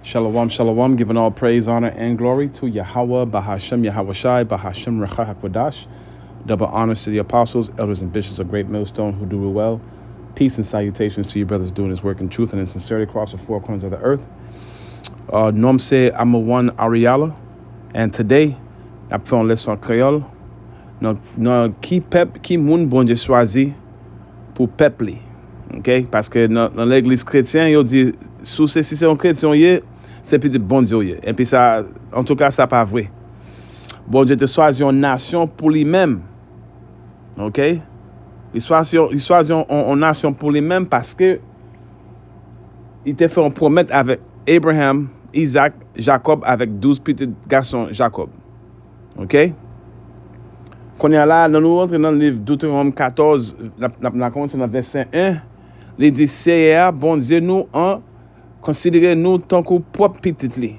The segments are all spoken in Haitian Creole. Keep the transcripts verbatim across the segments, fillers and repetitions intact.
Shalom, shalom, giving all praise, honor, and glory to Yahweh, Bahashem, Yahweh Shai, Bahashem, Recha HaKodash. Double honors to the apostles, elders, and bishops of Great Millstone who do well. Peace and salutations to you brothers doing this work in truth and in sincerity across the four corners of the earth. Uh, non m se Amawan Ariala, and today, n ap fè yon leson kreyòl nan, nan ki pèp, ki moun Bondye chwazi pou pèp li. Ok? Paske nan, nan legliz kretyen, yo di, si w se, si se yon kretyen w ye, se pitit Bondye w ye. Epi sa, antouka, sa pa vre. Bondye te chwazi yon nasyon pou li menm. Ok? Li chwazi, li chwazi yon, yon, yon nasyon pou li menm paske li te fè yon pwomèt avèk Abraham, Isaac, Jacob, avèk douz pitit gason Jacob. Ok? Kounye a la, lè nou rantre nan liv Deutéronome katòz, n ap, n ap, n ap kòmanse nan vèsè en, li di, Seyè a, Bondye nou an, konsidere nou tankou pwòp pitit li.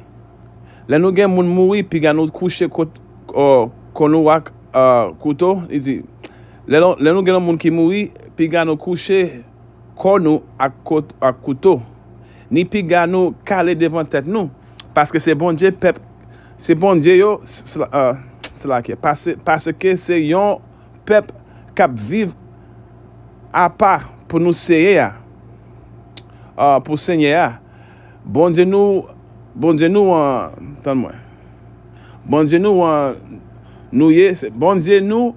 Lè nou gen moun mouri, piga nou kouche kot, ò, kò nou ak, ò, kouto, li di, lè nou, lè nou gen yon moun ki mouri, piga nou kouche kò nou ak kot, ak kouto, ni piga nou kale devan tèt nou, paske se Bondye pèp, se Bondye yo, s-, sla-, euh, sla ke, pase-, paske se yon pèp k ap viv apa pou nou Seyè a, euh, pou Senyè a. Bondye nou, Bondye nou an, tann mwen. Bondye nou an nou ye, se Bondye nou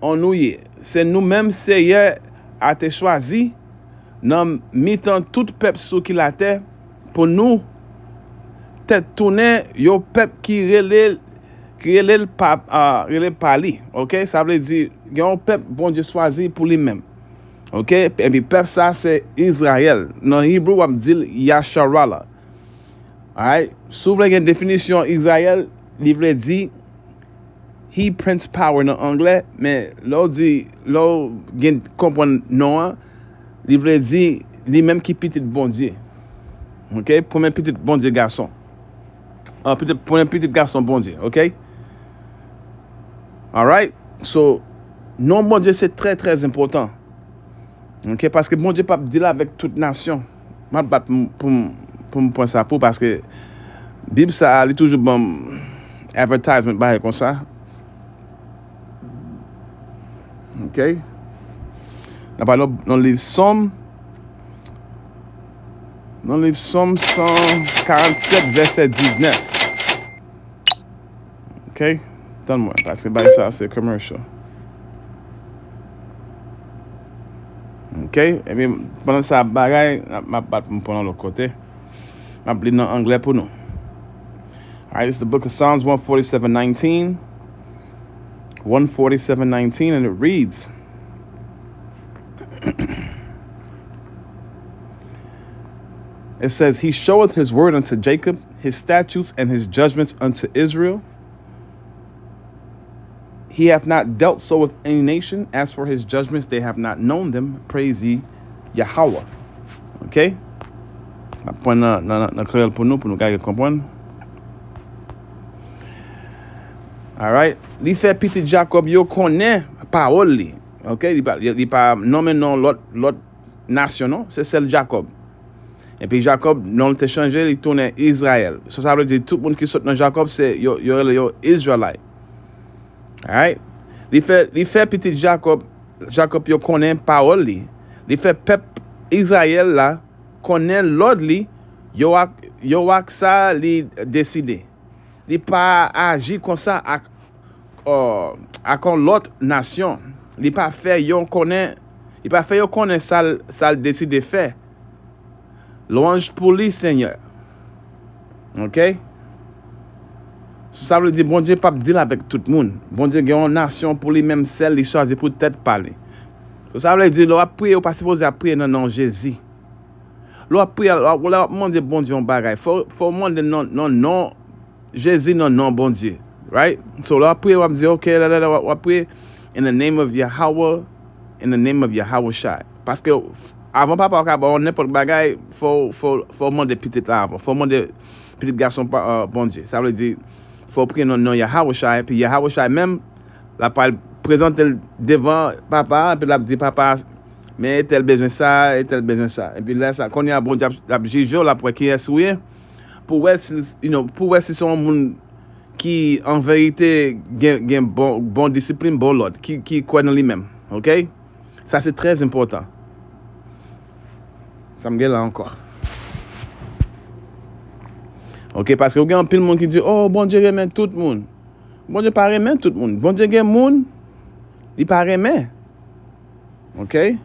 an nou ye. Se nou menm Seyè a te chwazi nan mitan tout pèp sou ki latè pou nou tèt tounen yon pèp ki rele, ki rele l pa, ah, rele pa li. Ok? Sa vle di, gen yon pèp Bondye chwazi pou li menm. Ok? Epi pèp sa se Izrayèl. Nan Ibri, w ap di l Yasharala. Alright? Si w vle gen definisyon Izrayèl, li vle di He Prince Power nan anglè, men lè w di, lè w gen konprann non an, li vle di li menm ki pitit Bondye. Ok? Premye pitit Bondye gason. Ah, pitit, premye pitit gason Bondye, ok? Alright? So, non Bondye se trè, trè enpòtan. Ok? Paske Bondye p ap deal avèk tout nasyon. M ap bat m, pou m, pou m pran sa pou, paske Bib sa a, li toujou ban m advertisement, bagay konsa. Ok? N ap pale nan liv Sòm, nan liv Sòm san karannsèt, vèsè diznèf. Ok? Tann mwen, paske bagay sa se commercial. Ok? Epi, pandan sa ap bagay, m ap bat pou m pran yon lòt kote. M ap li nan anglè pou nou. Alright, it's the book of Psalms one forty-seven nineteen. One forty-seven nineteen, and it reads, it says, He showeth his word unto Jacob, his statutes and his judgments unto Israel. He hath not dealt so with any nation. As for his judgments, they have not known them. Praise ye Yahweh. Ok? N ap pran nan, nan, nan kreyòl pou nou, pou nou ka konprann. Alright. Li fè pitit Jakòb yo konnen pawòl li. Ok? Li pa, li, li pa nonmen non lòt, lòt nasyon, non. Se sèl Jakòb. Epi Jakòb, non l te chanje, li tounen Izrayèl. So, sa vle di, tout moun ki sot nan Jakòb, se yo, yo rele yo Israelite. Alright? Li fè, li fè pitit Jakòb, Jakòb yo konnen pawòl li. Li fè pèp Izrayèl la konnen lòd li, yo ak, yo ak sa li deside. Li pa aji konsa ak, ò, ak yon lòt nasyon. Li pa fè yo konnen, li pa fè yo konnen sa l, sa l deside fè. Lwanj pou li, Senyè. Ok? So, sa vle di Bondye p ap deal avèk tout moun. Bondye gen yon nasyon pou li menm sèl, li chwazi pou tèt pa li. So, sa vle di, lè w ap priye, ou pa sipoze ap priye nan non Jezi. Lè w ap priye, lè w ap, lè w ap mande Bondye yon bagay, fò, fò w mande nan, nan non Jezi, nan non Bondye. Right? So, lè w ap priye, w ap di, ok, la, la, la, w ap, w ap priye, in the name of Yahweh, in the name of Yahweh Shai. Paske f-, avan papa w ka ba w nenpòt bagay, fò, fò, fò w mande pitit la avan. Fò w mande pitit gason pa, euh, Bondye. Sa vle di, fò w priye nan non Yahweh Shai, epi Yahweh Shai menm, l ap pral prezante l devan papa, epi l ap di, papa, men entèl bezwen sa, entèl bezwen sa. Epi lè sa, kounye a Bondye ap, ap jije w, l ap wè kiyès ou ye. pou wè si, you know, pou wè si se yon moun ki, an verite, gen, gen bon, bon disiplin, bon lòd, ki, ki kwè nan li menm. Oke? Sa se trè enpòtan. Sa m gen la ankò. Oke, paske ou gen anpil moun ki di, "Oh, Bondye renmen tout moun." Bondye pa renmen tout moun. Bondye gen moun li pa renmen. Oke?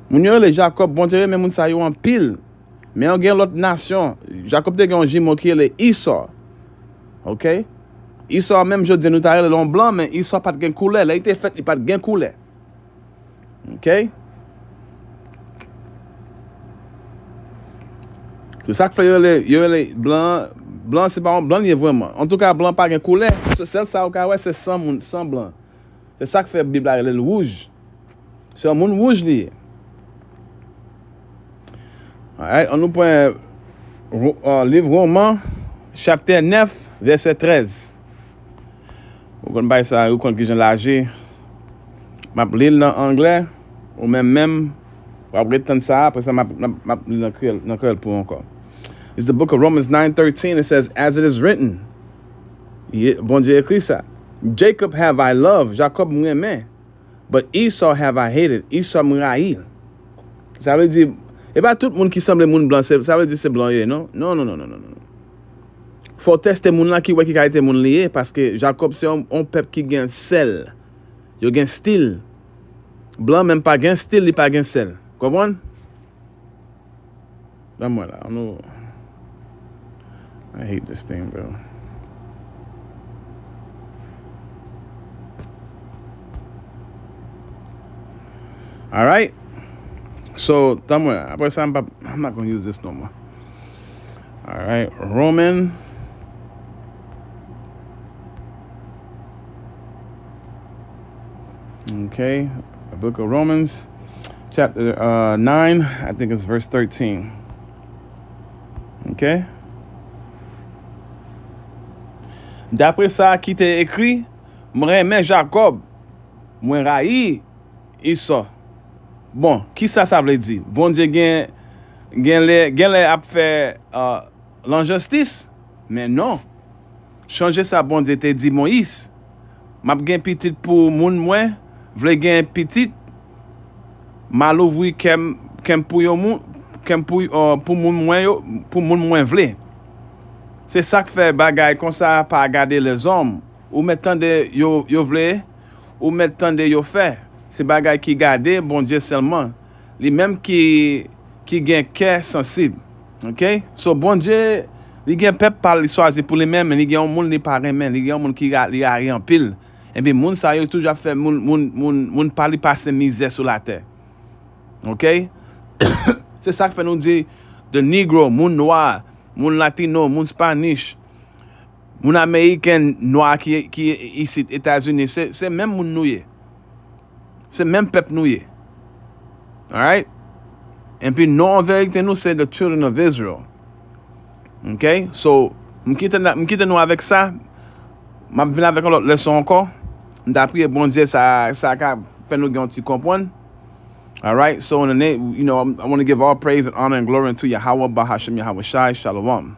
Moun yo rele Jakòb, Bondye renmen moun sa yo anpil. Men gen lòt nasyon. Jakòb te gen yon jimo ki rele Esau. Oke? Esau menm jodi nou ta rele l yon blan, men Esau pa t gen koulè. Lè li te fèt, li pa t gen koulè. Oke? Se sa k fè yo rele, yo rele blan, blan se pa yon blan li ye vrèman. Antouka, blan pa gen koulè. Se sèl sa ou ka wè, se san moun, san blan. Se sa k fè Bib la rele l wouj. Se yon moun wouj li ye. Alright, ann nou pran Ro- uh, liv Woman, chapter nèf, vèsè trèz. Ou konn bay sa, ou konn kijan l aji. M ap li l nan anglè, ou menm menm, w ap ret tann sa, apre sa, m ap, m ap, m ap li l nan kreyòl, nan kreyòl pou ou ankò. It's the book of Romans nine thirteen. It says, "As it is written." Ye, Bondye ekri sa. "Jacob have I loved," Jakòb m renmen. "But Esau have I hated," Esau m rayi. Sa vle di, e pa tout moun ki sanble moun blan, se, sa vle di se blan yo ye, non? Non, non, non, non, non, non. Fò w tèste moun lan ki wè ki kalite moun li ye, paske Jakòb se yon, yon pèp ki gen sèl. Yo gen stil. Blan menm pa gen stil, li pa gen sèl. Konprann? Ban mwen la, nou. I hate this thing, bro. Alright. So, tan mwen, apre sa, m pa, I'm not gonna use this no more. Alright, Roman. Okay, the book of Romans, chapter uh, nine, I think it's verse thirteen. Okay? Dapre sa ki te ekri, mwen renmen Jakòb, mwen rayi Esau. Bon, kisa sa vle di? Bondye gen, gen lè, gen lè ap fè uh, lanjistis? Men non. Chonje sa Bondye te di Moyiz, "M ap gen pitit pou moun mwen vle gen pitit, m a louvri kè m, kè m pou yo moun, kè m pou, uh, pou moun mwen yo, pou moun mwen vle." Se sa k fè bagay konsa pa gade lèzòm. Ou mèt tande yo, yo vle, ou mèt tande yo fè. Se bagay ki gade Bondye sèlman. Li menm ki, ki gen kè sansib. Oke? So, Bondye, li gen pèp pa l li chwazi pou li menm, men li gen yon moun li pa renmen, li gen yon moun ki ra- li rayi anpil. Epi moun sa yo toujou ap fè moun, moun, moun, moun pa li pase mizè sou latè. Oke? Se sa k fè nou di the negro, moun nwa, moun latino, moun spanish, moun ameriken nwa ki, ki isit Etazini, se, se menm moun nou ye. Se menm pèp nou ye. Alright? Epi non an verite nou se the children of Israel. Ok? So, m kite, m kite nou avèk sa. M ap vin avèk yon lòt leson ankò. M ta priye Bondye sa, sa ka fè nou gen yon ti konprann. Alright? So, in the name, you know, I want to give all praise and honor and glory unto Yahweh Bahashem Yahweh Shai. Shalom.